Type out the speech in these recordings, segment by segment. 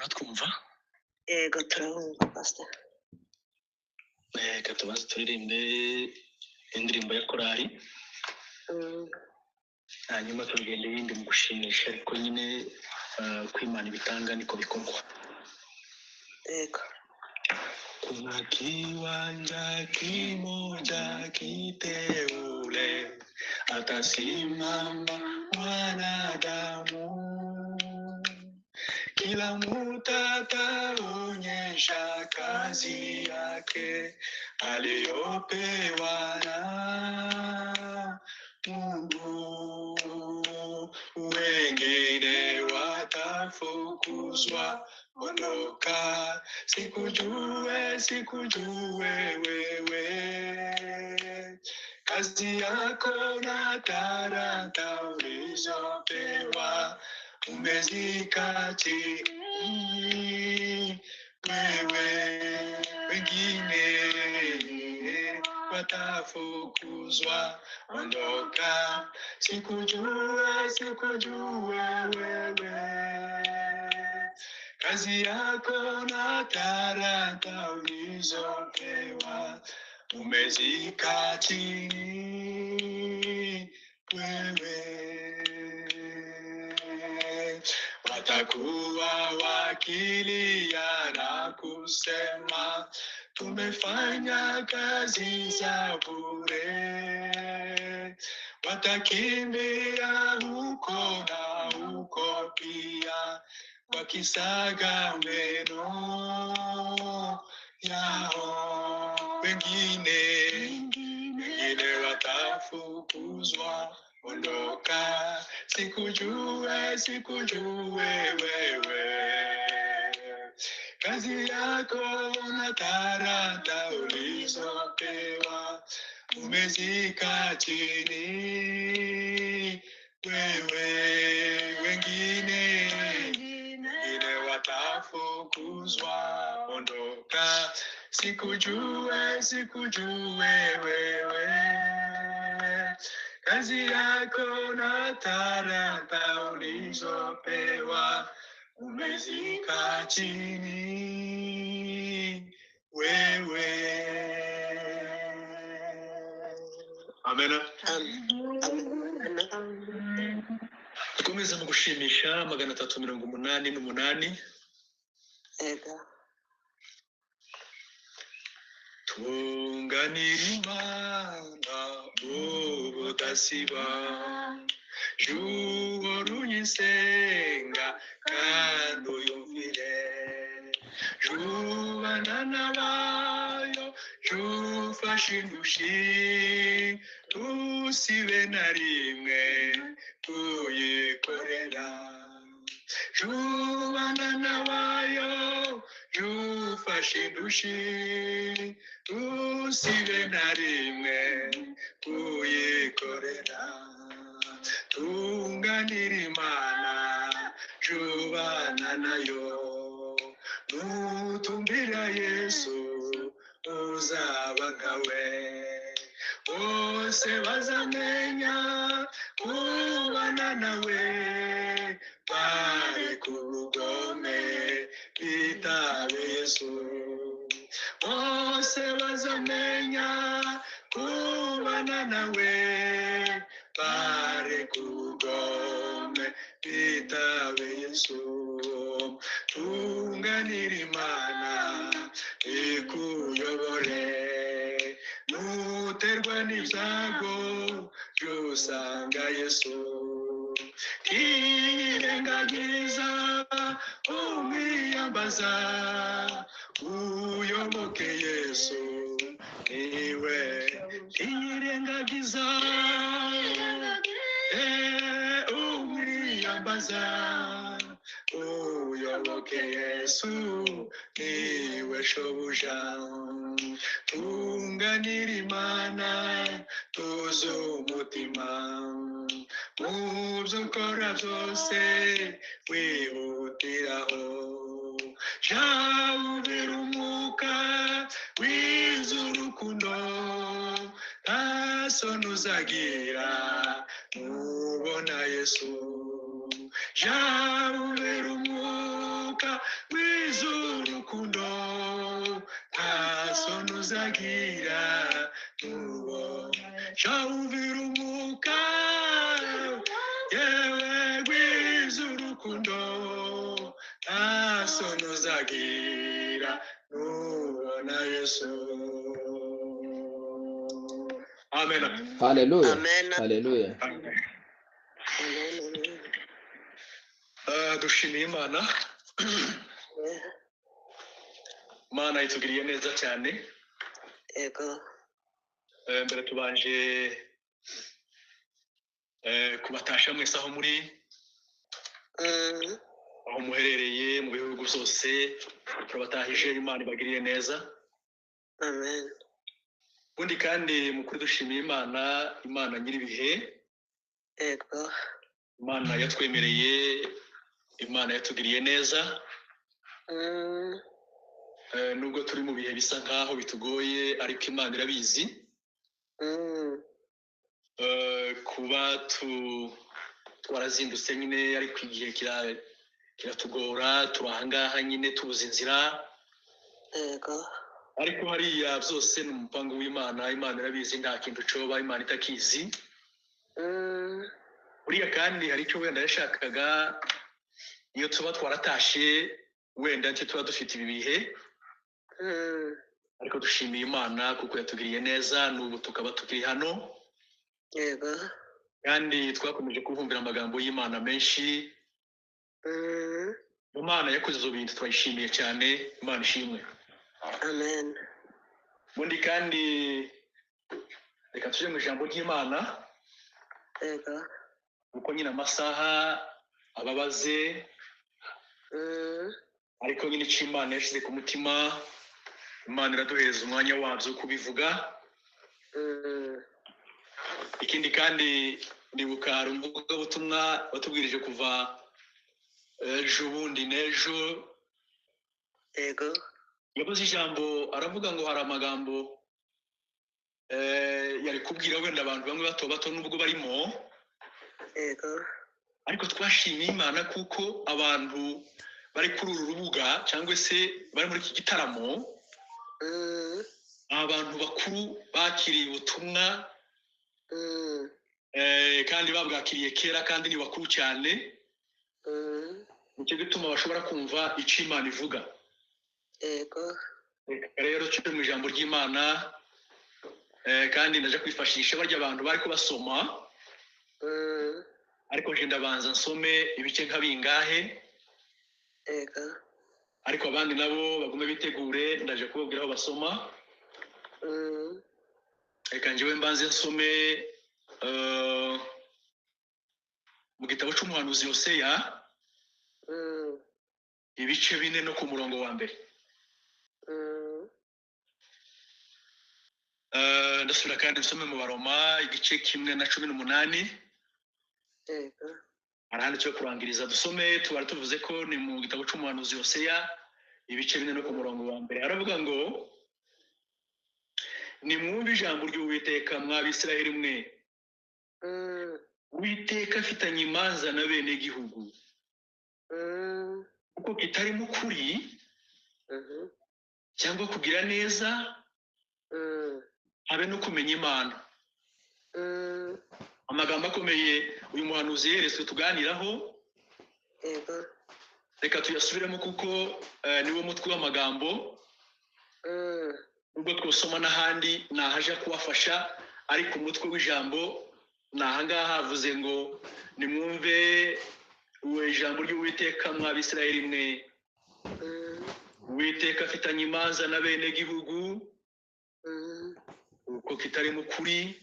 Muratwumva? Yego, turabumva, Pastor. Reka tubanze turirimbe indirimbo ya korali, hanyuma tugende ibindi mu gushimisha, ariko nyine uko Imana ibitanga niko bikorwa. Yego. Kuna kiwanja kimoja kiteule, atasimama mwanadamu, kila mtu ataonyesha kazi yake aliyopewa na Mungu. Wengine watafukuzwa, ondoka, sikujue, sikujue wewe, kazi yako na talanta ulizopewa umezika chini wewe. Wengine watafukuzwa, ondoka, sikujue, sikujue wewe, kazi yako na talanta ulizopewa umezika chini wewe. Watakuwa wakilia na kusema, tumefanya kazi za bure. Watakimbia huko na huko pia, wakisaga meno yao. Wengine watafukuzwa, ondoka, sikujue, sikujue wewe, kazi yako na talanta ulizopewa umezika chini wewe. Wengine watafukuzwa, ondoka, sikujue, sikujue wewe, kazi yako na talanta ulizopewa umezika chini wewe. Amena. Amen. Dukomeze mu gushimisha 388. Yego. Tunganira Imana ubudasiba, juhora unyisenga kandi uyumvire, jubana nabayo, jufashe indushyi, ntusibe na rimwe kuyikorera. Jubana nabayo, jufashe indushyi, ntusibe na rimwe kuyikorera. Tunganira Imana, jubana nayo, nutumbira Yesu uzaba nkawe. Bose bazamenya kubana nawe, bari ku rugome bitabe Yesu. Bose bazamenya kubana nawe, bari ku rugome bitabe Yesu. Tunganira Imana ikuyobore, nuterwa n'ibyago jya usanga Yesu. Ntiyirengagiza umwiyambaza, uyoboke Yesu niwe. Ntiyirengagiza umwiyambaza, uyoboke Yesu niwe shobuja. Tunganira Imana tuzi umutima, mu byo ukora byose wihutiraho. Jya ubera umwuka w'iz'urukundo, nta soni uzagira nubona Yesu. Jya ubera umwuka Gwiza urukundo, nta soni uzagira nubona. Shawumvira umwuka, yewe gwiza urukundo, nta soni uzagira nubona Yesu. Amen. Haleluya. Amen. Haleluya. Amen. Amen. Dushimiye Imana. Imana itugiriye neza cyane. Yego. Mbere tubanje kubatasha mwese aho muri, aho muherereye mu bihugu byose, turabatahije. Imana ibagiriye neza. Amen. Ubundi kandi mukuri dushimiye Imana, Imana nyir'ibihe. Yego. Imana yatwemereye, Imana yatugiriye neza. Nubwo turi mu bihe bisa nkaho bitugoye, ariko Imana irabizi. Kuba twarazindutse nyine, ariko igihe kiratugora, turi ahangaha nyine tubuze inzira. Yego. Ariko hariya byose ni umupango w'Imana. Imana irabizi, nta kintu coba Imana itakizi. Buriya kandi hari icyo wenda yashakaga, iyo tuba twaratashe wenda nicyo tuba dufite ibi bihe. Ariko dushimiye Imana kuko yatugiriye neza, n'ubu tukaba tukiri hano. Yego. Kandi twakomeje kuvumbira amagambo y'Imana menshi. Imana yakoze izo bintu, turayishimiye cyane. Imana ishimwe. Amen. Ubundi kandi reka tujye mu ijambo ry'Imana. Yego. Kuko nyine amasaha ababaze, ariko nyine icyo Imana yashyize ku mutima, Imana iraduhereza umwanya wabyo wo kubivuga. Ikindi kandi ndibuka hari umuvugabutumwa watubwirije kuva ejo bundi n'ejo. Yego. Yavuze ijambo aravuga ngo hari amagambo yari kubwira wenda abantu bamwe bato bato nubwo barimo. Yego. Ariko twashimiye Imana kuko abantu bari kuri uru rubuga cyangwa se bari muri iki gitaramo, abantu bakuru bakiriye ubutumwa, kandi babwakiriye kera, kandi ni bakuru cyane. Nicyo gituma bashobora kumva icyo Imana ivuga. Yego. Reka rero tujye mu ijambo ry'Imana, kandi ndaje kwifashisha barya abantu bari kubasoma. Ariko nje ndabanza nsome ibice nka bingahe. Yego. Ariko abandi nabo bagume bitegure, ndaje kubabwira aho basoma. Reka njyewe mbanze nsome mu gitabo cy'umuhanuzi Hoseya, ibice 4 no ku murongo wa mbere. Ndasubira kandi nsome mu Baroma igice 1 na 18. Yego. Hari cyo kurangiriza dusome, tubara tuvuze ko ni mu gitabo cy'umuhanuzi Hoseya ibice 4 no ku murongo wa mbere. Aravuga ngo nimwumve ijambo ry'Uwiteka mw'Abisirayeli mwe. Uwiteka afitanye imanza na bene gihugu, kuko kitarimo ukuri cyangwa kugira neza, habe no kumenya Imana. Amagambo akomeye uyu muhanuzi yeretswe tuganiraho. Yego. Reka tuyasubiremo kuko niwo mutwe w'amagambo. Ubwo twosoma n'ahandi nahaje kubafasha, ariko umutwe w'ijambo ni ahangaha havuze ngo nimwumve ijambo ry'Uwiteka mw'Abisirayeli mwe. Uwiteka afitanye imanza na bene gihugu, uko kitarimo ukuri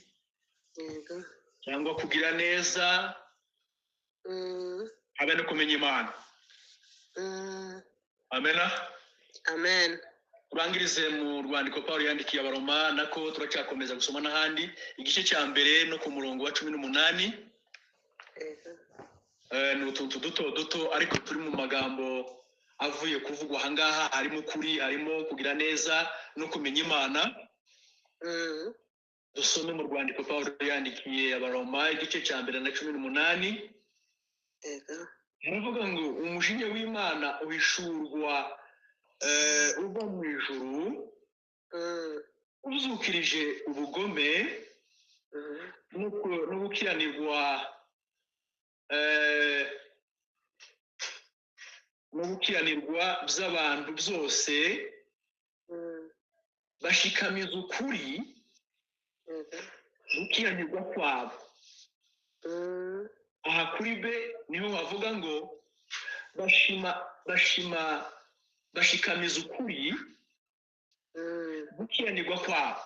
cyangwa kugira neza, habe no kumenya Imana. Amena. Amen. Turangirize mu rwandiko Pawulo yandikiye Abaroma, nako turacyakomeza gusoma n'ahandi, igice cya 1 no ku murongo wa 18. Ni utuntu duto duto ariko turi mu magambo avuye kuvugwa ahangaha, harimo ukuri, harimo kugira neza no kumenya Imana. Dusome mu rwandiko Pawulo yandikiye Abaroma igice cya 1 na 18. Haravuga ngo umujinya w'Imana uhishurwa uva mu ijuru, uzukirije ubugome no gukiranirwa no gukiranirwa by'abantu byose, bashikamiza ukuri gukiranirwa kwabo. Aha kuri be niho bavuga ngo bashima bashima bashikamiza ukuri gukiranirwa kwabo.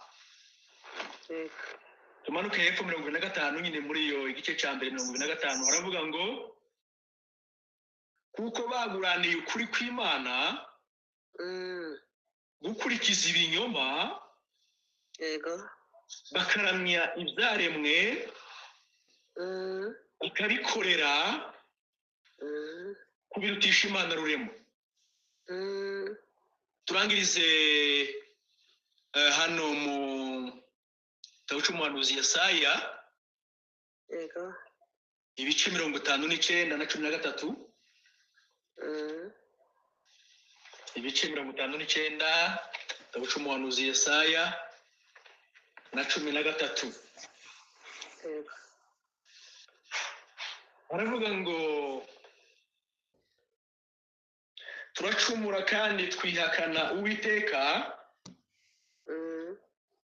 Tumanuke hepfo 25 nyine, muri iyo igice cya mbere 25, haravuga ngo kuko baguraniye ukuri kw'Imana gukurikiza ibinyoma, bakaramya ibyaremwe, bakabikorera kubirutisha Imana rurema. Turangirize hano mu gitabo cy'umuhanuzi Yesaya, ibice 59 na 13. Ibice 59, igitabo cy'umuhanuzi Yesaya, na 13. Baravuga ngo turacumura kandi twihakana Uwiteka,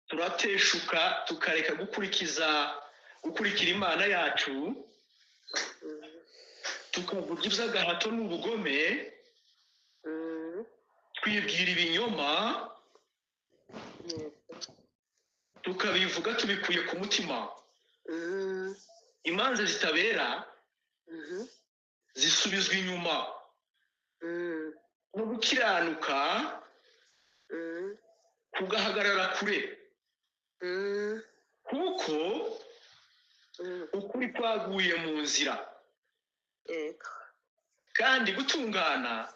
turateshuka tukareka gukurikiza gukurikira Imana yacu, tukavuga iby'agahato n'ubugome, twibwira ibinyoma, tukabivuga tubikuye ku mutima. Imanza zitabera zisubizwa inyuma, no gukiranuka kugahagarara kure, kuko ukuri kwaguye mu nzira, kandi gutungana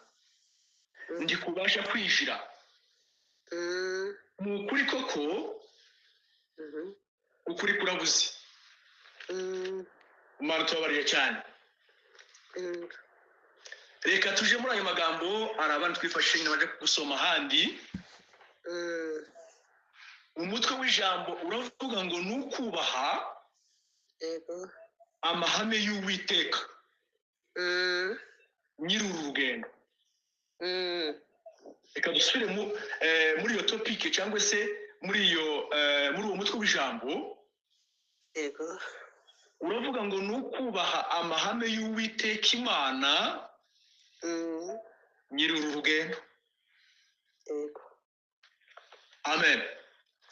ndikubasha kwinjira. Mu kuri koko ukuri kurabuze. Imana tubabariye cyane. Reka tuje muri ayo magambo, hari abandi twifashisha nyine bajya gusoma ahandi. Umutwe w'ijambo uravuga ngo ni ukubaha amahame y'Uwiteka nyiri uru rugendo. Reka dusubire muri iyo topike, cyangwa se muri iyo muri uwo mutwe w'ijambo. Uravuga ngo ni ukubaha amahame y'Uwiteka Imana nyiri uru rugendo. Amen.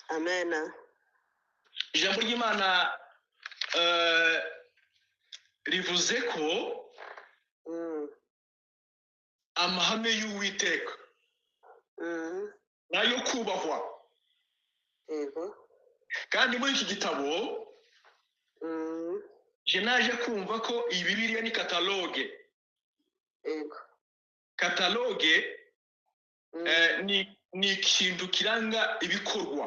Amen. Ijambo ry'Imana rivuze ko amahame y'Uwiteka nayo kubahwa. Kandi muri iki gitabo je naje kumva ko iyi Bibiliya ni kataloge. Kataloge ni ikintu kiranga ibikorwa.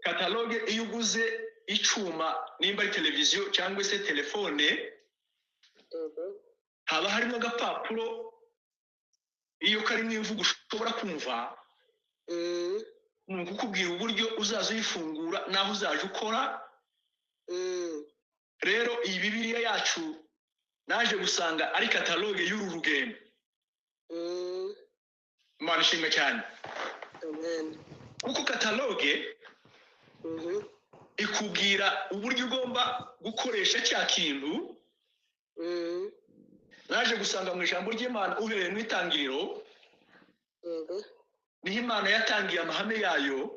Kataloge, iyo uguze icuma, nimba ari televiziyo cyangwa se telefone, haba harimo agapapuro, iyo karimo imvugo ushobora kumva, ni ukukubwira uburyo uzaza uyifungura n'aho uzaje ukora. Rero iyi Bibiliya yacu naje gusanga ari kataloge y'uru rugendo. Imana ishimwe cyane. Amen. Kuko kataloge ikubwira uburyo ugomba gukoresha cya kintu. Naje gusanga mu ijambo ry'Imana, uhereye mu itangiriro, niho Imana yatangiye amahame yayo.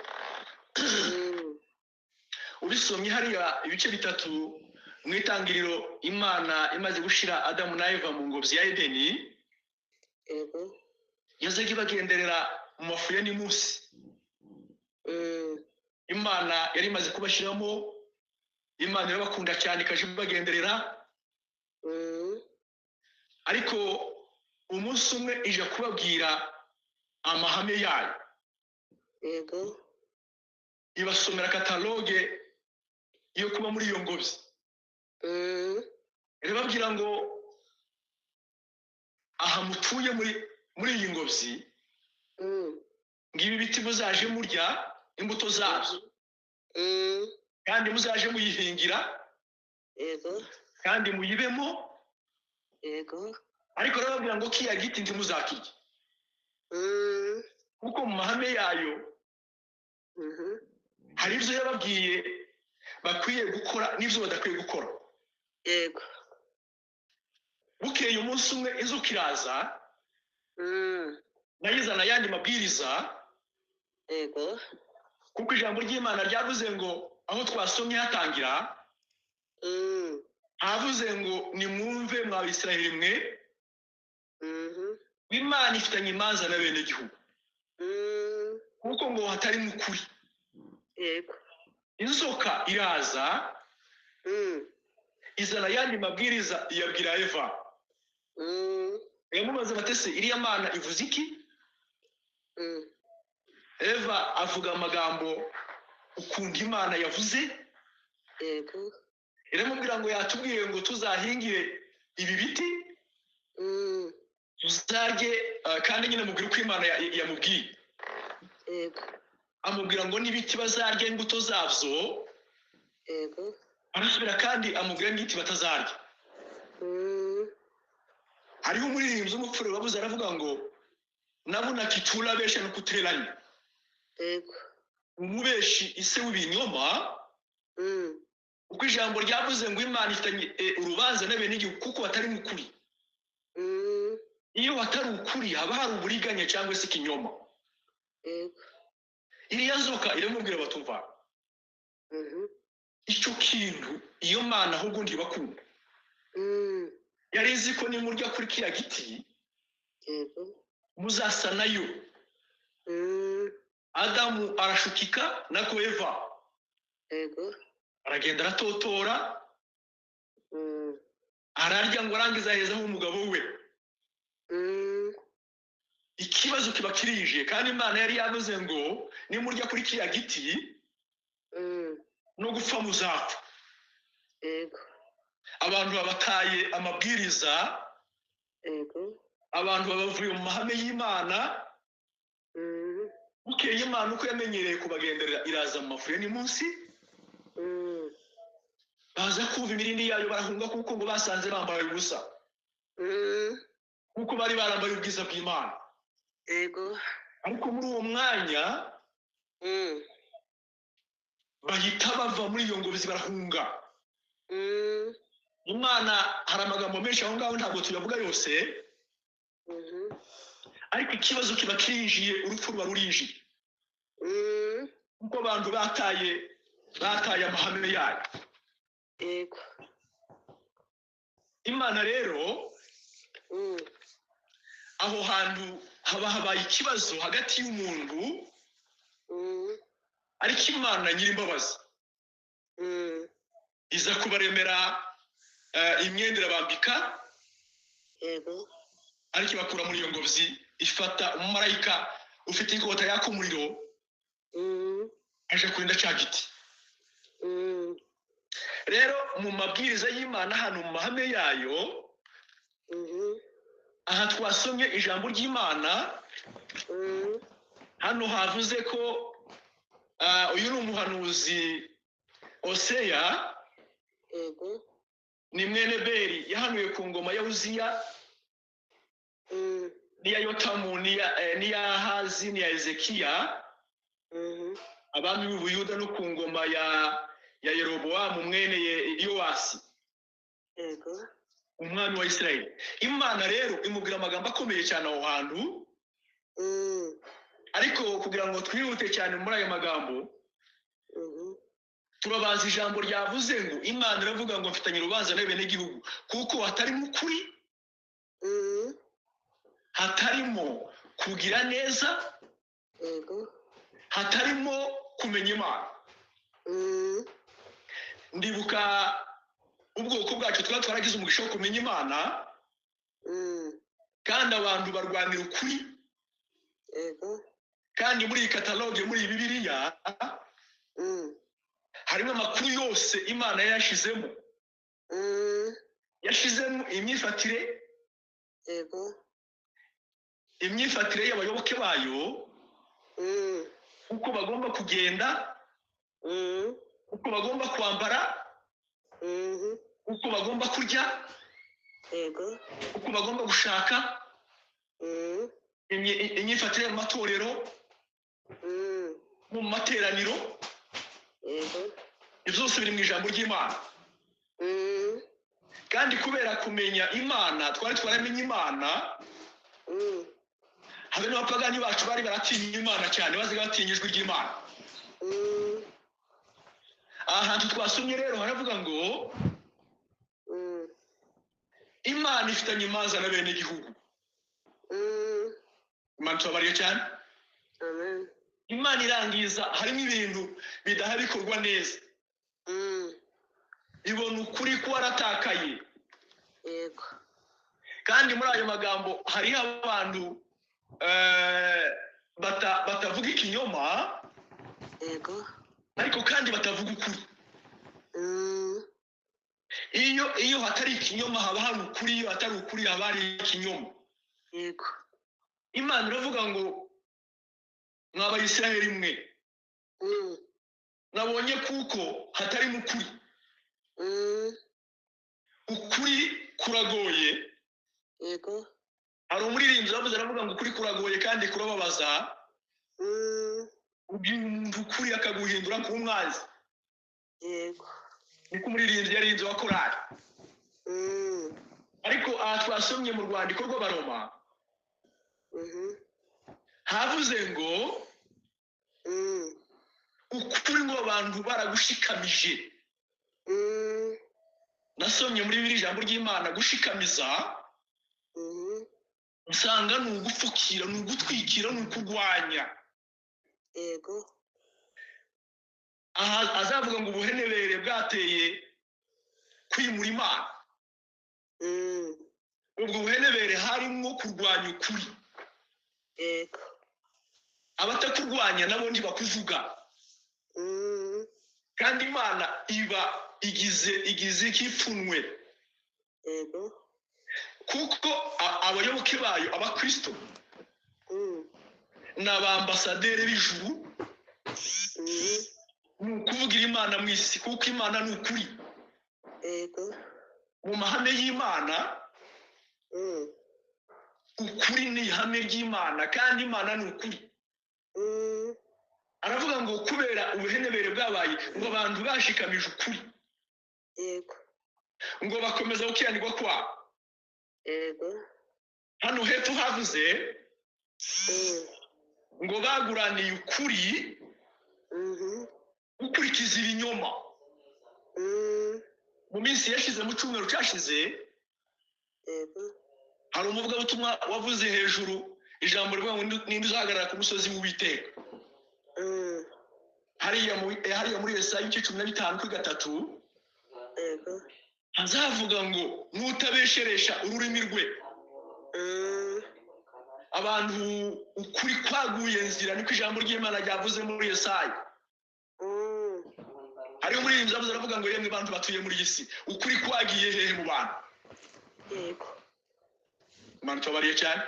Ubisomye hariya ibice 3 mu itangiriro, Imana imaze gushira Adamu na Eva mu ngobyi ya Edeni, yazaga ibagenderera mu mafu ya nimusi. Imana yari imaze kubashyiramo, Imana irabakunda cyane, ikaje ibagenderera. Ariko umunsi umwe ije kubabwira amahame yayo, ibasomera kataloge yo kuba muri iyo ngobyi. Irababwira ngo aha mutuye muri iyi ngobyi, ngibi biti muzaje murya imbuto zabyo, kandi muzaje muyihingira, Yego. kandi muyibemo. Yego. Ariko arababwira ngo kiya giti ntimuzakirye, kuko mu mahame yayo hari ibyo yababwiye bakwiye gukora n'ibyo badakwiye gukora. Yego. Bukeye umunsi umwe inzoka iraza, nayo izana ayandi mabwiriza. Yego. Kuko ijambo ry'Imana ryavuze ngo aho twasomye hatangira, havuze ngo nimwumve mwa Bisirayeli mwe, Imana ifitanye imanza na bene gihugu, kuko ngo hatarimo ukuri. Yego. Inzoka iraza, izana ayandi mabwiriza, iyabwira Eva. Yamubaza batese iriya mana ivuze iki? Eva avuga amagambo ukuntu Imana yavuze. Yego. Iramubwira ngo yatubwiye ngo tuzahingire ibi biti, tuzarye, kandi nyine mubwira uko Imana yamubwiye. Yego. Amubwira ngo n'ibiti bazarya imbuto zabyo. Yego. Arasubira kandi amubwira n'ibiti batazarya. Hariho umuririmbyi w'umupfure wabuze aravuga ngo nabona kitura besha no kuteranya. Yego. Umubeshi ise w'ibinyoma, uko ijambo ryavuze ngo Imana ifitanye urubanza n'abenegihugu kuko batari mu kuri. Iyo batari ukuri haba hari uburiganya cyangwa se ikinyoma. Yego. Iriya nzoka iramubwira batumva icyo kintu iyo Mana ahubwo ntibakunda. Yari izi ko nimurya kuri kiriya giti Yego. muzasa nayo. Adamu arashukika nako Eva. Yego. Aragenda aratotora, ararya ngo arangize ahezaho umugabo we. Ikibazo kiba kirije, kandi Imana yari yavuze ngo nimurya kuri kiriya giti no gupfa muzapfa. Yego. Abantu babataye amabwiriza. Yego. Abantu babavuye mu mahame y'Imana. Bukeye Imana uko yamenyereye kubagenderera iraza mu mafu ya munsi, baza kumva imirindi yayo barahunga, kuko ngo basanze bambaye ubusa, kuko bari barambaye ubwiza bw'Imana. Yego. Ariko muri uwo mwanya bahita bava muri iyo ngobyi barahunga. Imana hari amagambo menshi aho ngaho ntabwo tuyavuga yose, ariko ikibazo kiba kirinjiye, urupfu ruba rurinjiye, kuko abantu bataye amahame yayo. Yego. Imana rero aho hantu haba habaye ikibazo hagati y'umuntu, ariko Imana nyir'imbabazi iza kubaremera imyenda irabambika. Yego. Ariko ibakura muri iyo ngobyi, ifata umumarayika ufite inkota yaka umuriro, aje kurinda cya giti. Rero mu mabwiriza y'Imana hano mu mahame yayo, aha twasomye ijambo ry'Imana, hano havuze ko uyu ni umuhanuzi Oseya. Yego. Ni mwene Beri, yahanuye ku ngoma ya Uziya, n'iya Yotamu, n'iya Ahazi, n'iya Ezekiya, abami b'Ubuyuda, no ku ngoma ya Yerobowamu mwene Yowasi, Yego. umwami wa Isirayeli. Imana rero imubwira amagambo akomeye cyane aho hantu, ariko kugira ngo twihute cyane muri ayo magambo, turabanza ijambo ryavuze ngo Imana iravuga ngo mfitanye urubanza n'abenegihugu kuko hatarimo ukuri, hatarimo kugira neza, Yego. hatarimo kumenya Imana. Ndibuka ubwoko bwacu twari twaragize umugisha wo kumenya Imana, kandi abantu barwanira ukuri. Yego. Kandi muri iyi kataloge, muri iyi Bibiliya, harimo amakuru yose Imana yashizemo. Yashizemo imyifatire. Yego. Imyifatire y'abayoboke bayo, uko bagomba kugenda, uko bagomba kwambara, uko bagomba kurya, Yego. uko bagomba gushaka, imyifatire mu matorero, mu materaniro. Yego. Ibyo byose biri mu ijambo ry'Imana. Kandi kubera kumenya Imana, twari twaramenye Imana, habe n'abapagani bacu bari baratinya Imana cyane, baziga batinya ijwi ry'Imana. Aha hantu twasomye rero haravuga ngo Imana ifitanye imanza na bene gihugu. Imana tubabariye cyane. Amen. Imana irangiza harimo ibintu bidaha bikorwa neza. Ibona ukuri ko waratakaye. Yego. Kandi muri ayo magambo hariho abantu batavuga ikinyoma. Yego. Ariko kandi batavuga ukuri. Iyo hatari ikinyoma haba hari ukuri, iyo hatari ukuri haba hari ikinyoma. Yego. Imana iravuga ngo mw'Abayisiraheli mwe, nabonye kuko hatari mu kuri. Ukuri kuragoye. Yego. Hari umuririmbyi wavuze aravuga ngo ukuri kuragoye kandi kurababaza. Ubwira umuntu ukuri akaguhindura ku mwanzi. Yego. Niko umuririmbyi yaririmbye wa korali. Ariko aha twasomye mu rwandiko rw'Abaroma, havuze ngo ukuri ngo abantu baragushikamije. Nasomye muri bibiri ijambo ry'Imana gushikamiza, usanga ni ugupfukira, ni ugutwikira, ni ukugwanya. Yego. Aha azavuga ngo ubuhenebere bwateye kwimura Imana. Ubwo buhenebere harimo kurwanya ukuri. Yego. Abatakurwanya nabo ntibakuvuga. Kandi Imana iba igize ikipfunwe. Yego. Kuko abayoboke bayo abakristo ni abambasaderi b'ijuru, ni ukuvugira Imana mu isi, kuko Imana ni ukuri. Yego. Mu mahame y'Imana, ukuri ni ihame ry'Imana, kandi Imana ni ukuri. Aravuga ngo kubera ubuhenebere bwabaye ngo abantu bashikamije ukuri. Yego. Ngo bakomeza gukiranirwa kwabo. Yego. Hano hepfo havuze ngo baguraniye ukuri gukurikiza ibinyoma. Mu minsi yashize, mu cyumweru cyashize, Yego. hari umuvugabutumwa wavuze hejuru ijambo rivuga ngo ninde uzahagarara ku musozi w'Uwiteka. Hariya muri Yesaya igice 15:3, Yego. hazavuga ngo nutabesheresha ururimi rwe. Abantu ukuri kwaguye nzira, niko ijambo ry'Imana ryavuze muri Yesaya. Hariho umuririmbyi yavuze aravuga ngo yemwe bantu batuye muri iyi si, ukuri kwagiye hehe mu bantu? Yego. Imana tubabariye cyane.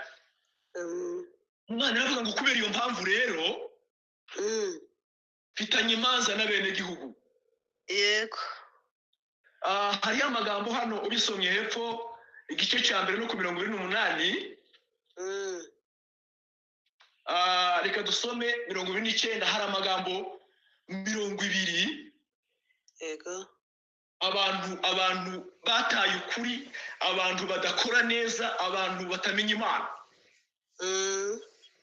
Imana iravuga ngo kubera iyo mpamvu rero mfitanye imanza na bene gihugu. Yego. Hariho amagambo hano ubisomye hepfo igice cya mbere no ku 28. Reka dusome 29, hari amagambo 20. Yego. Abantu bataye ukuri, abantu badakora neza, abantu batamenya Imana.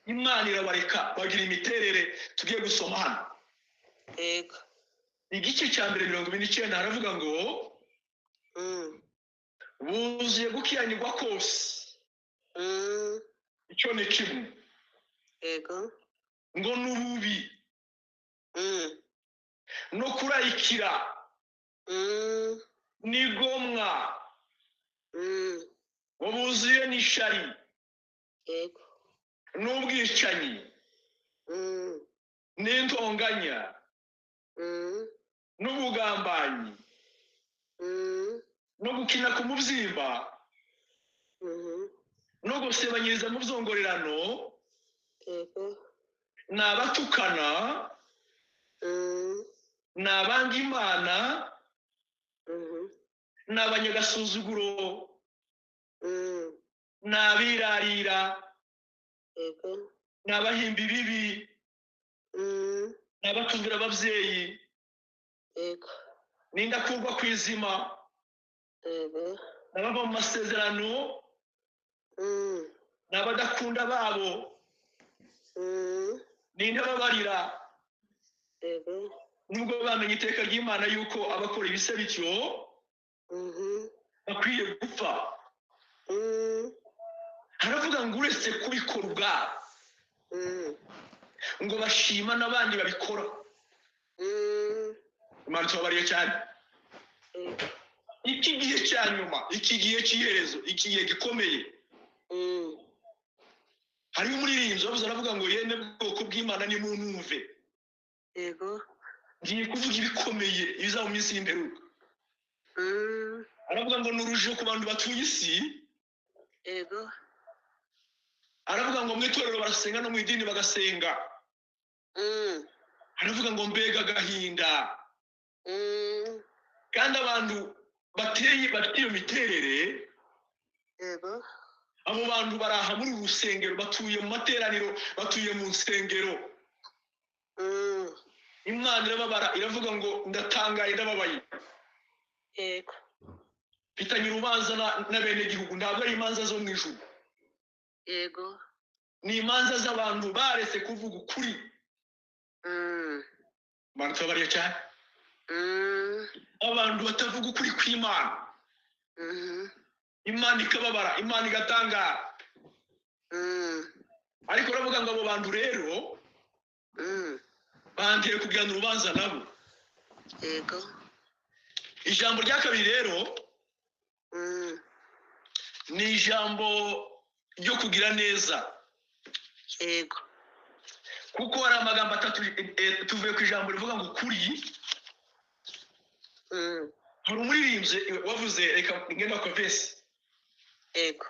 Imana irabareka bagira imiterere tugiye gusoma hano. Yego. Igice cya mbere 29 haravuga ngo buzuye gukiranirwa kose. Icyo ni kimwe. Yego. Ngo n'ububi no kurayikira n'igomwa, ngo buzuye n'ishari Yego. n'ubwicanyi n'intonganya n'ubugambanyi No gukina ku mubyimba, no gusebanyiriza mu byongorerano. Yego. Ni abatukana, ni abanga Imana, ni abanyagasuzuguro, ni abirarira, Yego. ni abahimba ibibi, ni abatumvira ababyeyi, Yego. ni indakurwa ku izima, Yego. ni abava mu masezerano, ni abadakunda babo, ni intababarira. Yego. Nubwo bamenye iteka ry'Imana yuko abakora ibisa bityo bakwiye gupfa. Haravuga ngo uretse kubikora ubwabo, ngo bashima n'abandi babikora. Imana itubabariye cyane. Yego. Iki gihe cya nyuma, iki gihe cy'iherezo, iki gihe gikomeye, hariho umuririmbyi wavuze, aravuga ngo yemwe bwoko bw'Imana, nimunumve. Yego. Ngiye kuvuga ibikomeye ibizaba mu minsi y'imperuka. Aravuga ngo ni urujijo ku bantu batuye isi. Yego. Aravuga ngo mu itorero barasenga, no mu idini bagasenga. Aravuga ngo mbega agahinda! Kandi abantu bateye, bafite iyo miterere, Yego. abo bantu baraha muri uru rusengero, batuye mu materaniro, batuye mu nsengero. Imana irababara, iravuga ngo ndatangaye, ndababaye. Yego. Mfitanye urubanza n'abenegihugu. Ntabwo ari imanza zo mu ijuru, Yego. ni imanza z'abantu baretse kuvuga ukuri. Imana tubabariye cyane. Abantu batavuga ukuri kw'Imana, Imana ikababara, Imana igatangara. Ariko uravuga ngo abo bantu rero banteye kugirana urubanza nabo. Yego. Ijambo rya kabiri rero ni ijambo ryo kugira neza. Yego. Kuko hari amagambo atatu. Tuvuye ku ijambo rivuga ngo ukuri. Hari umuririmbyi wavuze, reka ngenda ku verse, Yego.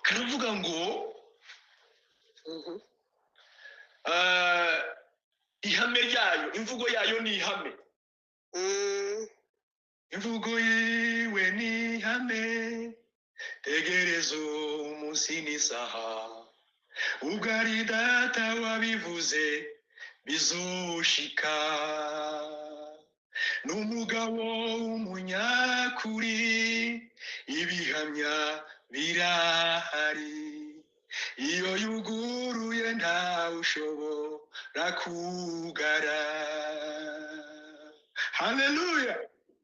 karavuga ngo ihame ryayo, imvugo yayo ni ihame. Imvugo yiwe ni ihame, tegereza umunsi n'isaha, ubwo ari Data wabivuze bizoshika. N'umugabo w'umunyakuri, ibihamya birahari, iyo yuguruye ntawe ushobora kugara. Haleluya!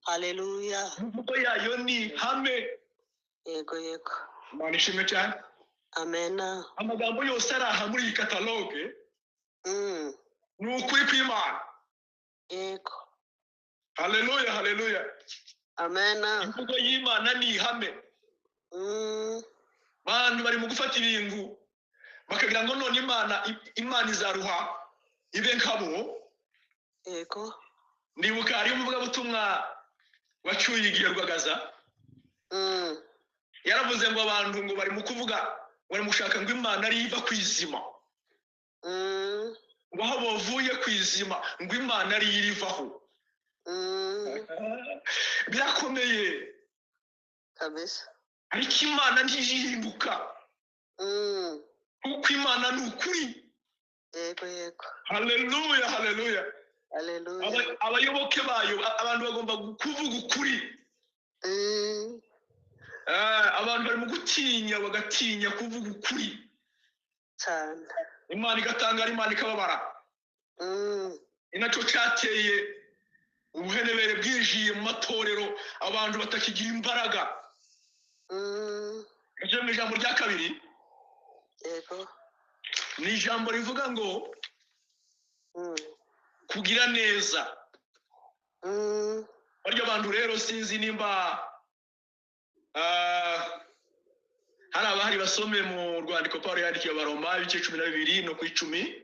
Haleluya. Imvugo yayo ni ihame. Yego, yego. Imana ishimwe cyane. Amena. Amagambo yose ari aha muri iyi catalogue ni ukuri kw'Imana. Yego. Haleluya, haleluya! Amena. Imvugo y'Imana ni ihame. Bantu bari mu gufata ibintu bakagira ngo none Imana izaruha ibe nkabo. Yego. Ndibuka hariho umuvugabutumwa wacyuye igihe Rwagaza, yaravuze ngo abantu ngo bari mu kuvuga, bari mu gushaka ngo Imana ari iva ku izima, ngo aho bavuye ku izima ngo Imana ari irivaho. Birakomeye. Kabisa. Ariko Imana ntijihinduka, kuko Imana ni ukuri. Yego, yego. Haleluya, haleluya! Haleluya. Abayoboke bayo, abantu bagomba kuvuga ukuri. Abantu bari mu gutinya, bagatinya kuvuga ukuri. Cyane. Imana igatangara, Imana ikababara. Ni nacyo cyateye ubuhenebere bwinjiye mu matorero, abantu batakigira imbaraga. Icyo mu ijambo rya kabiri Yego. ni ijambo rivuga ngo kugira neza. Barya bantu rero, sinzi nimba hari abahari, basome mu rwandiko Paul yandikiye Abaroma, ibice 12 no ku 10.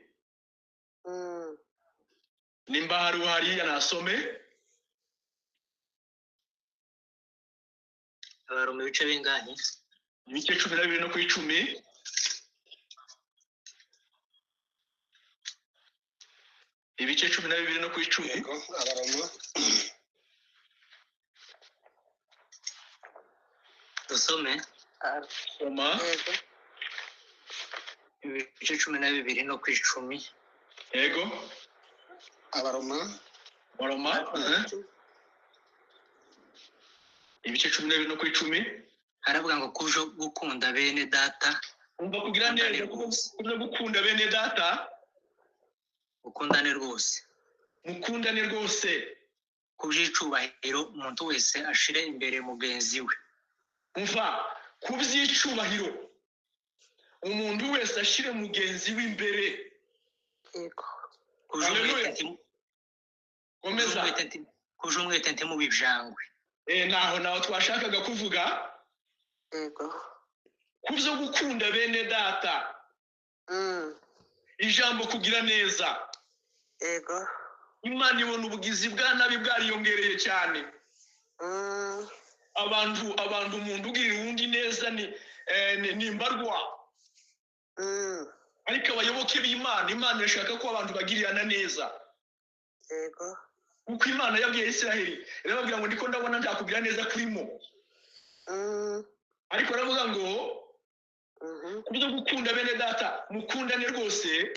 Nimba hari uhari, nasome. Abaroma ibice bingahe? Ibice 12 no ku 10. Ibice 12 no ku 10. Yego, Abaroma. Dusome. Soma. Yego. Ibice 12 no ku 10. Yego. Abaroma. Baroma. Ibice 12 no ku 10. Haravuga ngo kujo gukunda bene data. Umva kugira neza, kubyo gukunda bene data. Mukundane rwose. Mukundane rwose. Kubyicubahiro umuntu wese ashire imbere mugenzi we. Umva, kubyicubahiro umuntu wese ashire mugenzi we imbere. Yego. Komeza. Kuje umwete ntimubijangwe. Naho twashakaga kuvuga. Yego. Kubyo gukunda bene data. Ijambo kugira neza. Yego. Imana ibona ubugizi bwa nabi bwariyongereye cyane. Abantu umuntu ugirira undi neza ni mbarwa. Ariko abayoboke b'Imana, Imana irashaka ko abantu bagirirana neza. Yego. Kuko Imana yabwiye Isiraheli, irababwira ngo ndiko ndabona ntakugira neza kurimo. Ariko aravuga ngo kubyo gukunda bene data mukundane rwose.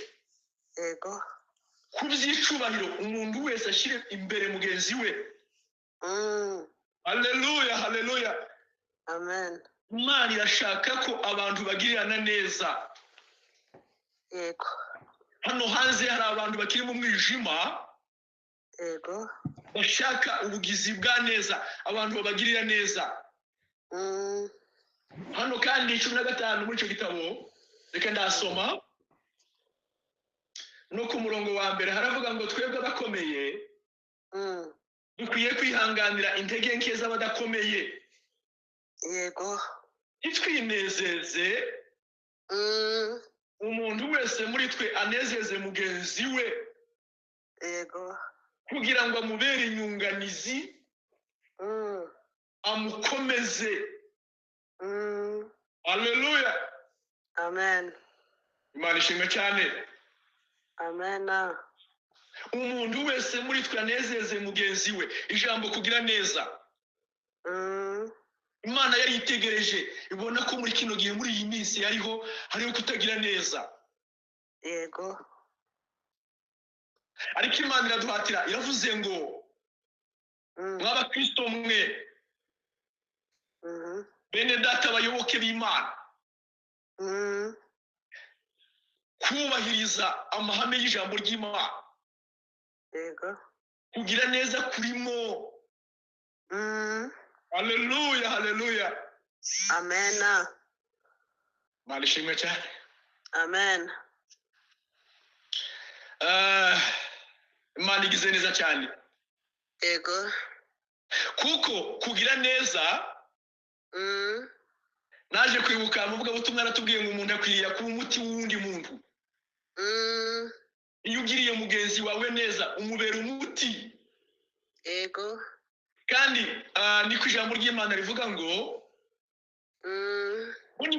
Yego. Kubyicubahiro umuntu wese ashire imbere mugenzi we. Haleluya, haleluya. Amen. Imana irashaka ko abantu bagirirana neza. Yego. Hano hanze hari abantu bakiri mu mwijima. Yego. Bashaka ubugizi bwa neza, abantu babagirira neza. Hano kandi 15 muri icyo gitabo, reka ndasoma no ku murongo wa mbere, haravuga ngo twebwe abakomeye dukwiye kwihanganira intege nke z'abadakomeye. Yego. Itwinezeze umuntu wese muri twe anezeze mugenzi we. Yego. Kugira ngo amubere inyunganizi, amukomeze. Haleluya. Amen. Imana ishimwe cyane. Amen. Umuntu wese muri twe anezeze mugenzi we. Ijambo kugira neza. Imana yari itegereje ibona ko muri kino gihe, muri iyi minsi yariho hariho kutagira neza. Yego. Ariko Imana iraduhatira, iravuze ngo mw'abakristo mwe, bene data abayoboke b'Imana, kubahiriza amahame y'ijambo ry'Imana. Yego. Kugira neza kurimo. Haleluya, haleluya. Amen. Imana ishimwe cyane. Amen. Imana igize neza cyane. Yego. Kuko kugira neza, naje kwibuka muvuga butumwa aratubwiye ngo umuntu akwiriye kuba umuti w'undi muntu. Iyo ugiriye mugenzi wawe neza umubera umuti. Yego. Kandi niko ijambo ry'Imana rivuga ngo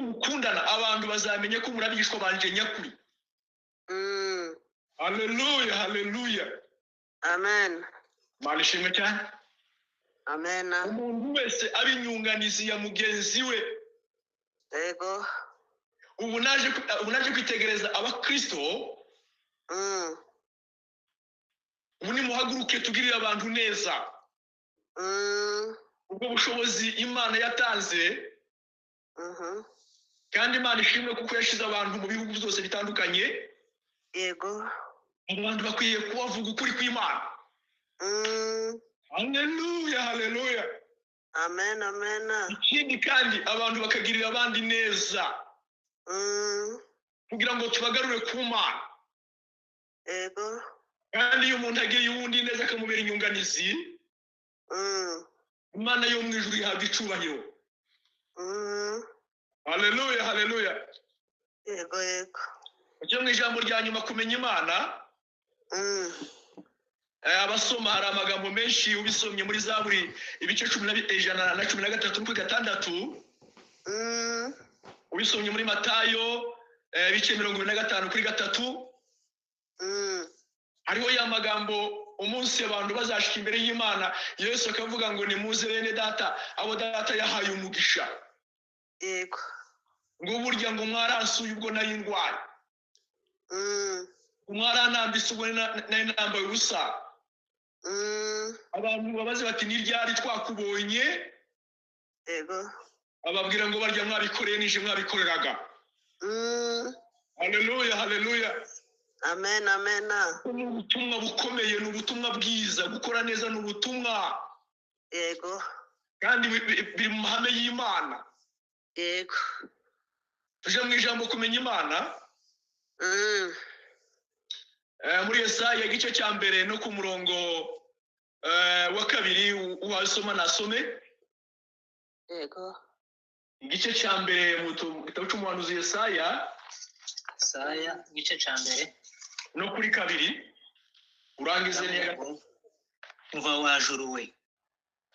mukundana abantu bazamenye ko muri abigishwa banje nyakuri. Haleluya, haleluya. Amen. Imana ishimwe cyane. Amen. Umuntu wese aba inyunganizi ya mugenzi we. Yego. Ubu naje kwitegereza abakristo. Ubu nimuhaguruke tugirire abantu neza. Ubwo bushobozi Imana yatanze. Kandi Imana ishimwe kuko yashize abantu mu bihugu byose bitandukanye. Yego. Abantu bakwiye kubavuga ukuri kw'Imana. Haleluya, haleluya. Amen, amen. Ikindi kandi abantu bakagirira abandi neza. Kugira ngo tubagarure ku Mana. Yego. Kandi iyo umuntu agiriye uwundi neza akamubera inyunganizi, Imana yo mu ijuru ihabwa icubahiro. Haleluya, haleluya. Yego, yego. Icyo mu ijambo rya nyuma, kumenya Imana. Abasoma hari amagambo menshi ubisomye muri Zaburi ibice 113 kuri 6, ubisomye muri Matayo ibice 25 kuri 3, hariho ya magambo umunsi abantu bazashika imbere y'Imana, Yesu akavuga ngo nimuze bene data, abo data yahaye umugisha. Yego. Ngo burya ngo mwaransuye ubwo nari ndwaye, mwaranambitse ubwo nari nambaye ubusa. Abantu babaze bati ni ryari twakubonye? Yego. Ababwira ngo barya mwabikoreye nije mwabikoreraga. Haleluya, haleluya. Amen, amen. Ni ubutumwa bukomeye, ni ubutumwa bwiza. Gukora neza ni ubutumwa. Yego. Kandi biri mu mahame y'Imana. Yego. Tuje mu ijambo kumenya Imana. Muri Yesaya igice cya 1 no ku murongo wa 2, uwasoma nasome. Yego. Igice cya 1 mu gitabo cy'umuhanuzi Yesaya. Yesaya igice cya 1 no kuri 2, urangize neza. Umva wajuruwe.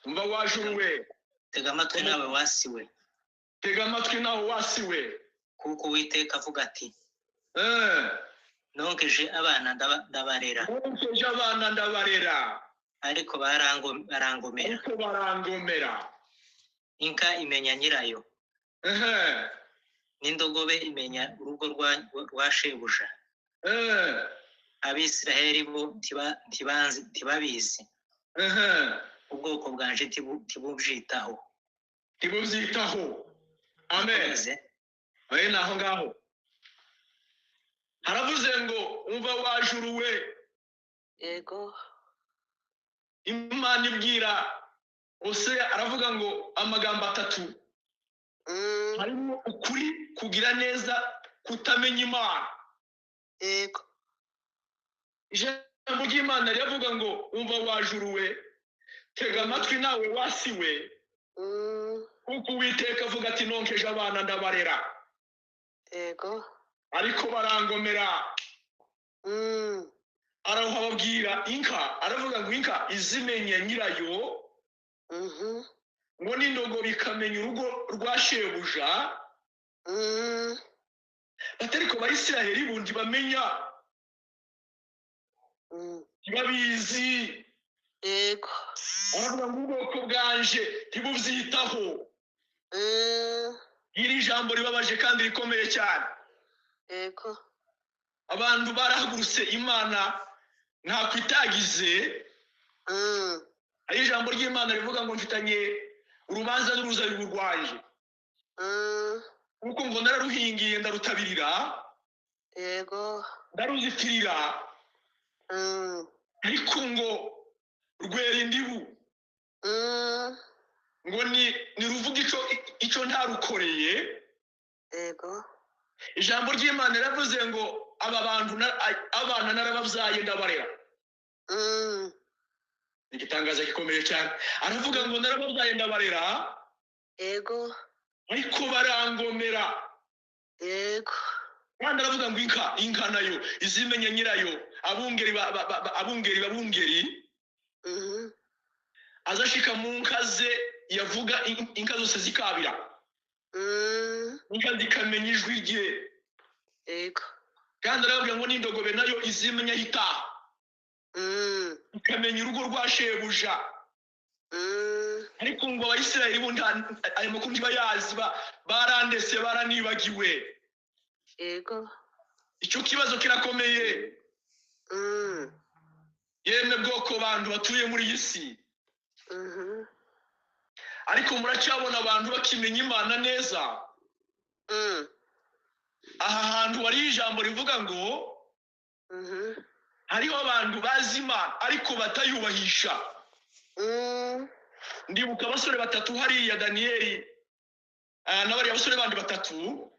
Umva wajuruwe. Tega amatwi nawe wasiwe. Tega amatwi nawe wasiwe. Kuko Uwiteka avuga ati nonkeje abana ndabarera. Nonkeje abana ndabarera. Ariko barangomera. Ariko barangomera. Inka imenya nyirayo. N'indogobe imenya urugo rwa shebuja. Abisiraheli bo ntibabizi. Ubwoko bwanje tibubyitaho. Tibubyitaho. Amen. Amen. Aho ngaho haravuze ngo umva wajuruwe. Yego. Imana ibwira Hosea, aravuga ngo amagambo 3. Harimo ukuri, kugira neza, kutamenya Imana. Yego. Ijambo ry'Imana riravuga ngo umva wajuruwe, tega amatwi nawe wasiwe, kuko Uwiteka avuga ati nonkeje abana ndabarera. Yego. Ariko barangomera. Arahababwira inka, aravuga ngo inka izimenye nyirayo, ngo n'indogobe ikamenya urugo rwa shebuja. Ariko Abayisiraheli bundi bamenya, ntibabizi. Yego. Aravuga ngo ubwoko bwanje ntibubyitaho. Iri jambo ribabaje kandi rikomeye cyane. Yego. Abantu barahagurutse Imana nta kwitagize. Hari ijambo ry'Imana rivuga ngo mfitanye urubanza n'uruzabibu rwanje. Kuko ngo nararuhingiye ndarutabirira. Yego. Ndaruzitirira. Ariko ngo rwera indibu. Ngo ni ruvuga ico ntarukoreye. Yego. Ijambo ry'Imana riravuze ngo aba bantu abana narababyaye ndabarera. Igitangaza gikomeye cyane. Aravuga ngo narababyaye ndabarera. Yego. Ariko barangomera. Yego. Kandi aravuga ngo inka nayo izimenye nyirayo, abungeri abungeri. Azashika mu nka ze yavuga inka zose zikabira. Inka zikamenya ijwi rye. Yego. Kandi aravuga ngo n'indogobe nayo izimenya itaha. Ikamenya urugo rwa shebuja. Ariko ngo Abayisiraheli bo ayo makuru ntibayazi, barandese baranibagiwe. Yego. Icyo kibazo kirakomeye. Yemwe bwoko bantu batuye muri iyi si. Ariko muracyabona abantu bakimenya Imana neza. Aha hantu hari ijambo rivuga ngo hariho abantu bazi Imana ariko batayubahisha. Ndibuka abasore 3 hariya Daniyeli n'abariya basore bandi 3.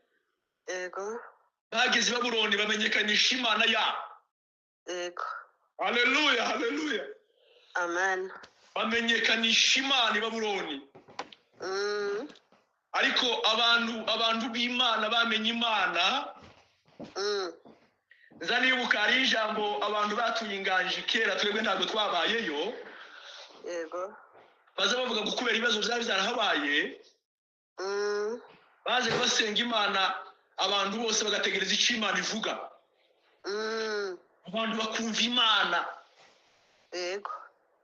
Yego. Bageze i Babuloni bamenyekanisha Imana yabo. Yego. Haleluya, haleluya. Amen. Bamenyekanisha Imana i Babuloni. Ariko abantu b'Imana bamenye Imana, Nza nibuka hari ijambo abantu batuye inganji kera, twebwe ntabwo twabayeyo. Yego. Baza bavuga ngo kubera ibibazo byari byarahabaye, baje basenga Imana, abantu bose bagategereza icyo Imana ivuga. Abantu bakumva Imana. Yego.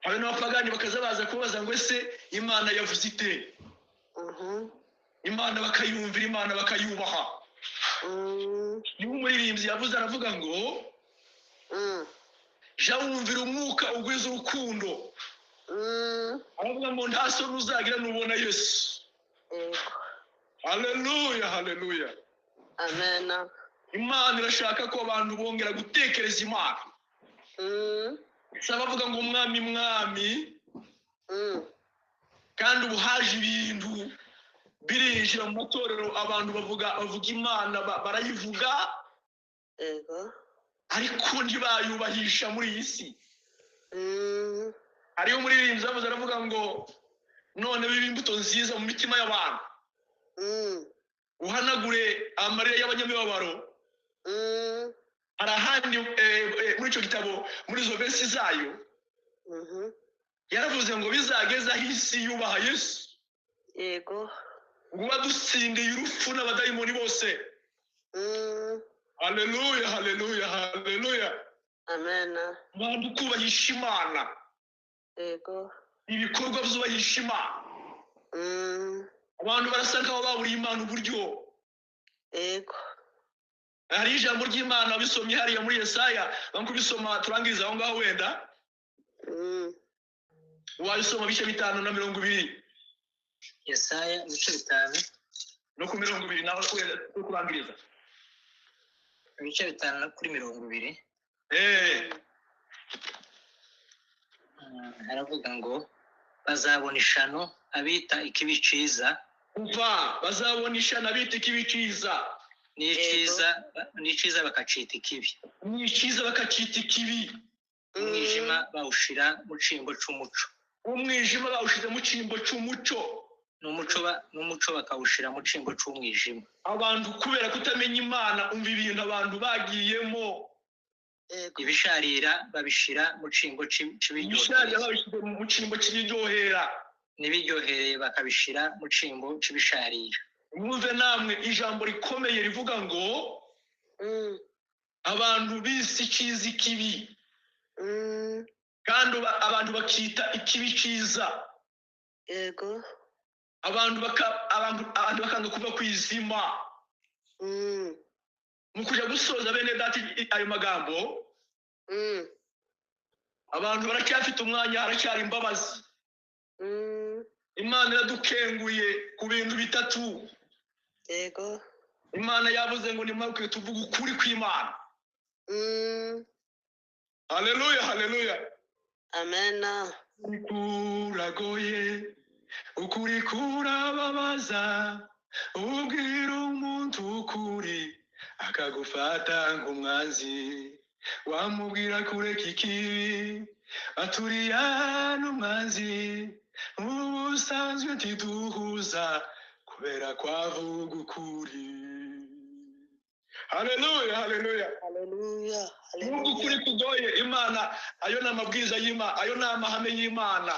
Hari n'abapagani bakaza baza kubaza ngo ese Imana yavuze ite? Imana bakayumvira, Imana bakayubaha. Niba umuririmbyi yavuze aravuga ngo jya wumvira umwuka ugwiza urukundo. Aravuga ngo nta soni uzagira nubona Yesu. Yego. Haleluya, haleluya. Amen. Imana irashaka ko abantu bongera gutekereza Imana. Si abavuga ngo mwami mwami, kandi ubu haje ibintu birinjira mu matorero, abantu bavuga Imana, barayivuga. Yego. Ariko ntibayubahisha muri iyi si. Hariyo umuririmbyi yavuze aravuga ngo none bibe imbuto nziza mu mitima y'abantu, uhanagure amarira y'abanyamibabaro. Hari ahandi muri icyo gitabo, muri izo versi zayo, yaravuze ngo bizageze aho isi yubaha Yesu. Yego. Ngo badutsindiye urupfu n'abadayimoni bose. Haleluya, haleluya, haleluya. Amen. Abantu kubahisha Imana. Yego. Ibikorwa byubahisha Imana. Abantu barasa nkaho baburiye Imana uburyo. Yego. Hari ijambo ry'Imana bisomye hariya muri Yesaya, bakubisoma turangiriza aho ngaho wenda. Wabisoma bice 5:20. Yesaya ibice 5 no ku 20 nawe kurangiriza. Ibice 5 kuri 20. Haravuga ngo bazabona ishano abita ikibi ciza. Umva, bazabona ishano abita ikibi ciza. N'iciza bakacita ikibi. N'iciza bakacita ikibi. Umwijima bawushira mu cimbo c'umuco. Umwijima bawushize mu cimbo c'umuco. N'umuco bakawushira mu cimbo c'umwijima. Abantu kubera kutamenya Imana, umva ibintu abantu bagiyemo. Ibisharira babishira mu cimbo c'ibiryohera. Ibisharira babishira mu cimbo c'ibiryohera. N'ibiryohereye bakabishira mu cimbo c'ibisharira. Mwumve namwe ijambo rikomeye rivuga ngo abantu bise iciza ikibi, kandi abantu bakita ikibi ciza. Yego. Abantu bakanga kuva ku izima. Mu kuja gusoza bene data ayo magambo, abantu baracyafite umwanya, haracyari imbabazi. Imana iradukenguye ku bintu bitatu. Yego. Imana yavuze ngo nimwakwiye tuvuga ukuri kw'Imana. Haleluya, haleluya. Amen. Kuragoye, ukuri kurababaza, ubwira umuntu ukuri akagufata nk'umwanzi, wamubwira kureka ikibi aturiya n'umwanzi, ubusanzwe ntiduhuza kubera kwavuga ukuri. Haleluya, haleluya. Haleluya. Nubwo ukuri kugoye Imana, ayo ni amabwiriza y'Imana, ayo ni amahame y'Imana.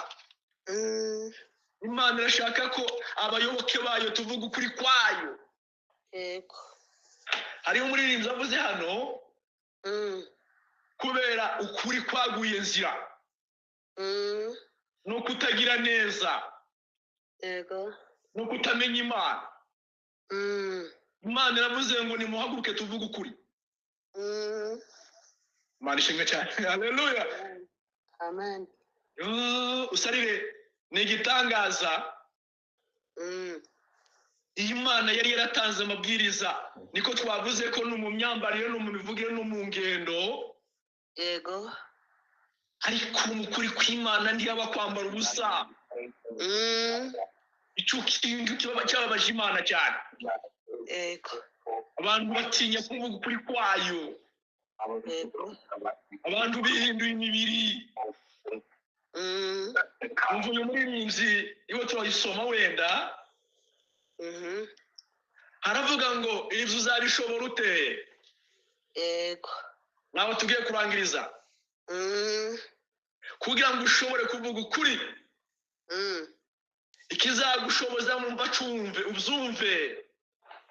Imana irashaka ko abayoboke bayo tuvuga ukuri kwayo. Yego. Hariho umuririmbyi avuze hano, kubera ukuri kwaguye nzira, no kutagira neza, Yego. no kutamenya Imana. Imana iravuze ngo nimuhaguruke tuvuge ukuri. Imana ishimwe cyane. Haleluya. Amen. Usarire ni igitangaza. Iyi Mana yari yaratanze amabwiriza, niko twavuze ko no mu myambarire, no mu mivugire, no mu ngendo. Yego. Ariko mu kuri kw'Imana ntiyaba kwambara ubusa. Icyo kintu cyababaje Imana cyane. Yego. Abantu batinya kuvuga ukuri kwayo. Yego. Abantu bihinduye imibiri. Umva uyu muririmbyi iwe turayisoma wenda. Aravuga ngo ibyo uzabishobora ute? Yego. Nawe tugiye kurangiriza kugira ngo ushobore kuvuga ukuri, ikizagushoboza mu mbacumve ubyumve.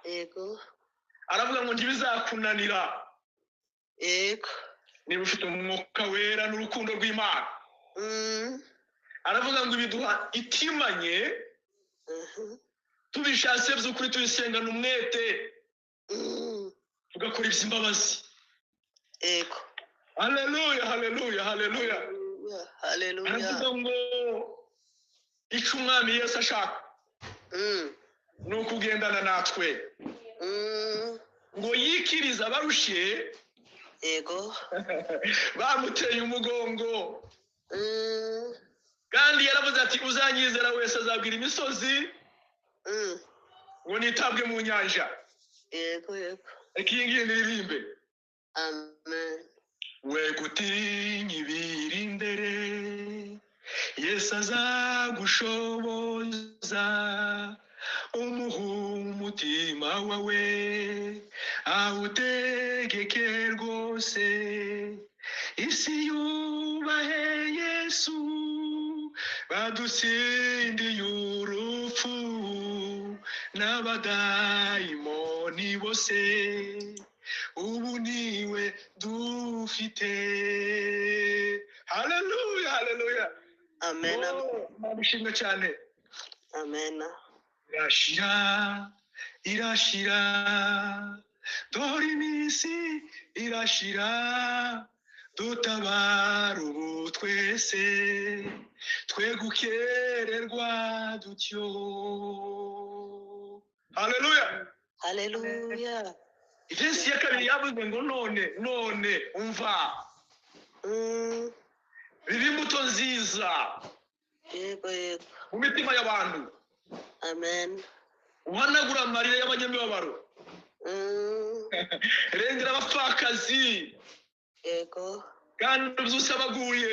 Yego. Aravuga ngo ntibizakunanira Yego. niba ufite Umwuka Wera n'urukundo rw'Imana. Aravuga ngo ibiduha itimanye, tubishatse by'ukuri, tubisengana umwete, tugakora iby'imbabazi. Yego. Haleluya, haleluya, haleluya! Haleluya. Aravuga ngo icyo Umwami Yesu ashaka ni ukugendana natwe, ngo yikirize abarushe Yego. bamuteye umugongo. Kandi yaravuze ati: "Uzanyizera wese azabwira imisozi ngo nitabwe mu nyanja." Yego yego. Reka iyi ngiyi ndirimbe. Amen. We gutinya ibiri imbere, Yesu azagushoboza. Umuha umutima wawe, awutegeke rwose. Isi yubahe Yesu, badutsindiye urupfu n'abadayimoni bose. Ubu niwe dufite. Haleluya, haleluya! Amen. Oh, Imana ishimwe cyane. Amen. Irashira, irashira, dore iminsi irashira. Dutabara ubu twese, twe gukererwa dutyo. Haleluya! Haleluya. Iverse ya kabiri yavuze ngo: "None, none umva, biba imbuto nziza Yego yego. mu mitima y'abantu, Amen. uhanagura amarira y'abanyamibabaro, rengera abapfakazi, Yego. kandi ubyutse abaguye,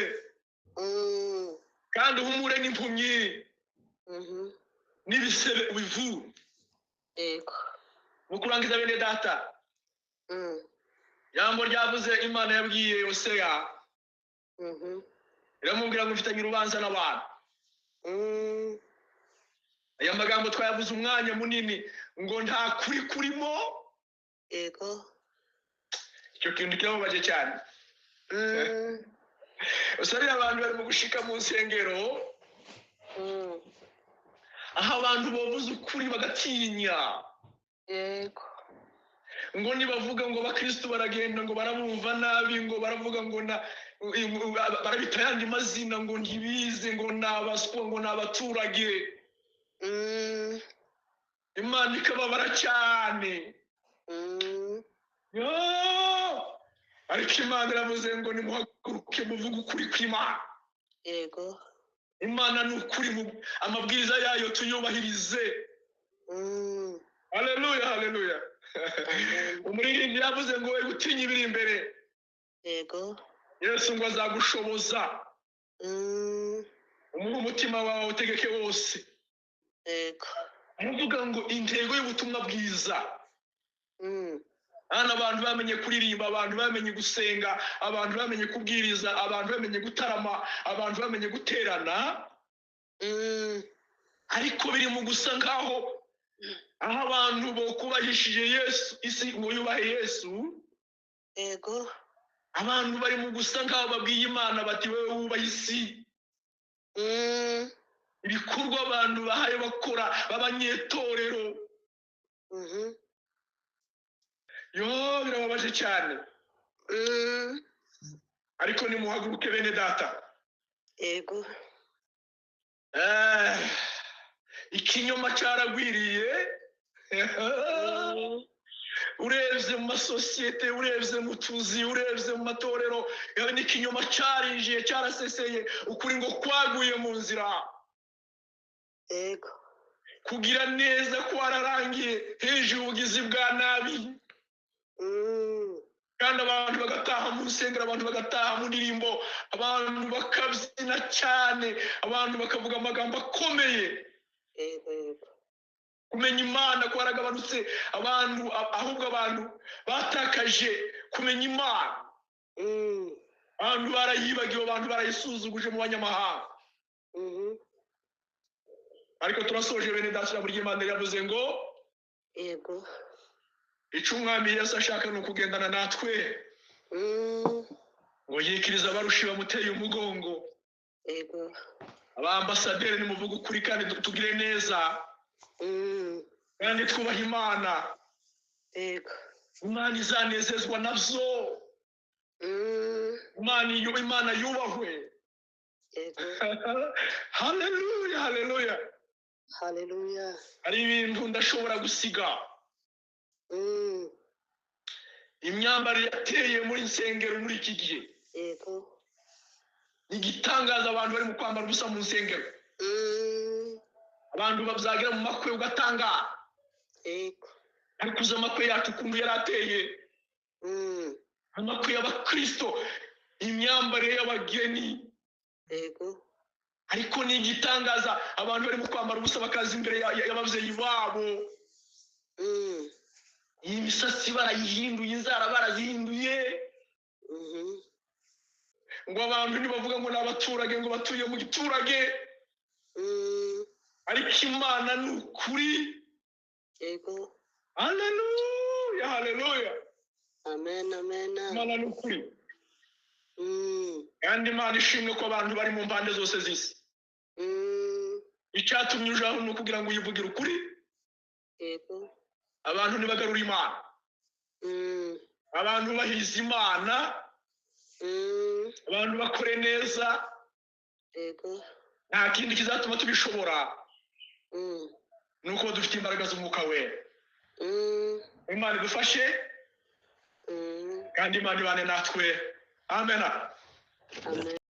kandi uhumure n'impumyi, n'ibisebe ubivure." Yego. Mu kurangiza, bene data, ijambo ryavuze, Imana yabwiye Hoseya, iramubwira ngo mfitanye urubanza n'abantu. Aya magambo twayavuze umwanya munini, ngo nta kuri kurimo. Yego. Icyo kintu kirababaje cyane. Usarira abantu bari mu gushika mu nsengero, aho abantu bavuze ukuri bagatinya, Yego. ngo nibavuga ngo abakristu baragenda, ngo barabumva nabi, ngo baravuga ngo na barabita ayandi mazina, ngo ntibize, ngo ni abaswa, ngo ni abaturage. Imana ikababara cyane. Yo! Ariko Imana iravuze ngo nimuhaguruke muvuge ukuri kw'Imana. Yego. Imana ni ukuri, amabwiriza yayo tuyubahirize. Haleluya, haleluya! Amen. Umuririmbyi yavuze ngo we gutinya ibiri imbere, Yego. Yesu ngo azagushoboza. Umuhe umutima wawe, utegeke wose. Yego. Aravuga ngo intego y'ubutumwa bwiza, hano abantu bamenye kuririmba, abantu bamenye gusenga, abantu bamenye kubwiriza, abantu bamenye gutarama, abantu bamenye guterana, ariko biri mu gusa nkaho aho abantu bokubahishije Yesu, isi ngo yubahe Yesu, Yego. abantu bari mu gusa nkaho babwiye Imana bati: "Wowe wubahe isi." Ibikorwa abantu bahaye bakora b'abanyetorero, yo, birababaje cyane. Ariko nimuhaguruke, bene data. Yego. Ikinyoma cyaragwiriye. Urebye mu masosiyete, urebye mu tuzi, urebye mu matorero, yewe, n'ikinyoma cyarinjiye, cyaraseseye. Ukuri ngo kwaguye mu nzira. Yego. Kugira neza kwararangiye, hejuru ubugizi bwa nabi. Kandi abantu bagataha mu rusengero, abantu bagataha mu ndirimbo, abantu bakabyina cyane, abantu bakavuga amagambo akomeye. Yego yego. Kumenya Imana kwaragabanutse. Abantu, ahubwo abantu batakaje kumenya Imana. Abantu barayibagiwe, abantu barayisuzuguje mu banyamahanga. Ariko turasoje bene data, ijambo ry'Imana riravuze ngo Yego. icyo Umwami Yesu ashaka ni ukugendana natwe, ngo yikirize abarushi bamuteye umugongo. Yego. Abambasaderi, nimuvuge ukuri kandi tugire neza kandi twubaha Imana. Yego. Imana izanezezwa nabyo. Imana iyo Imana yubahwe. Yego. Haleluya, haleluya. Haleluya. Hari ibintu ndashobora gusiga. Imyambarire yateye muri nsengero muri iki gihe Yego. ni igitangaza. Abantu bari mu kwambara ubusa mu nsengero. Abantu babyagira mu makwe ugatangara. Yego. Ariko uzi amakwe yacu ukuntu yari ateye? Amakwe y'abakristo, imyambarire y'abageni. Yego. Ariko ni igitangaza, abantu bari mu kwambara ubusa bakaza imbere y'ababyeyi babo. Iyi misatsi barayihinduye, inzara barazihinduye. Ngo abantu ntibavuga ngo ni abaturage, ngo batuye mu giturage. Ariko Imana ni ukuri. Yego. Haleluya, haleluya. Amen, amen. Imana ni ukuri. Kandi Imana ishimwe ko abantu bari mu mpande zose z'isi. Icyatumye ujaho ni ukugira ngo uyivugire ukuri. Yego. Abantu ntibagarure Imana. Abantu bubahiriza Imana. Abantu bakore neza. Yego. Nta kindi kizatuma tubishobora ni uko dufite imbaraga z'Umwuka Wera. Imana idufashe. Kandi Imana ibane natwe. Amena. Amen.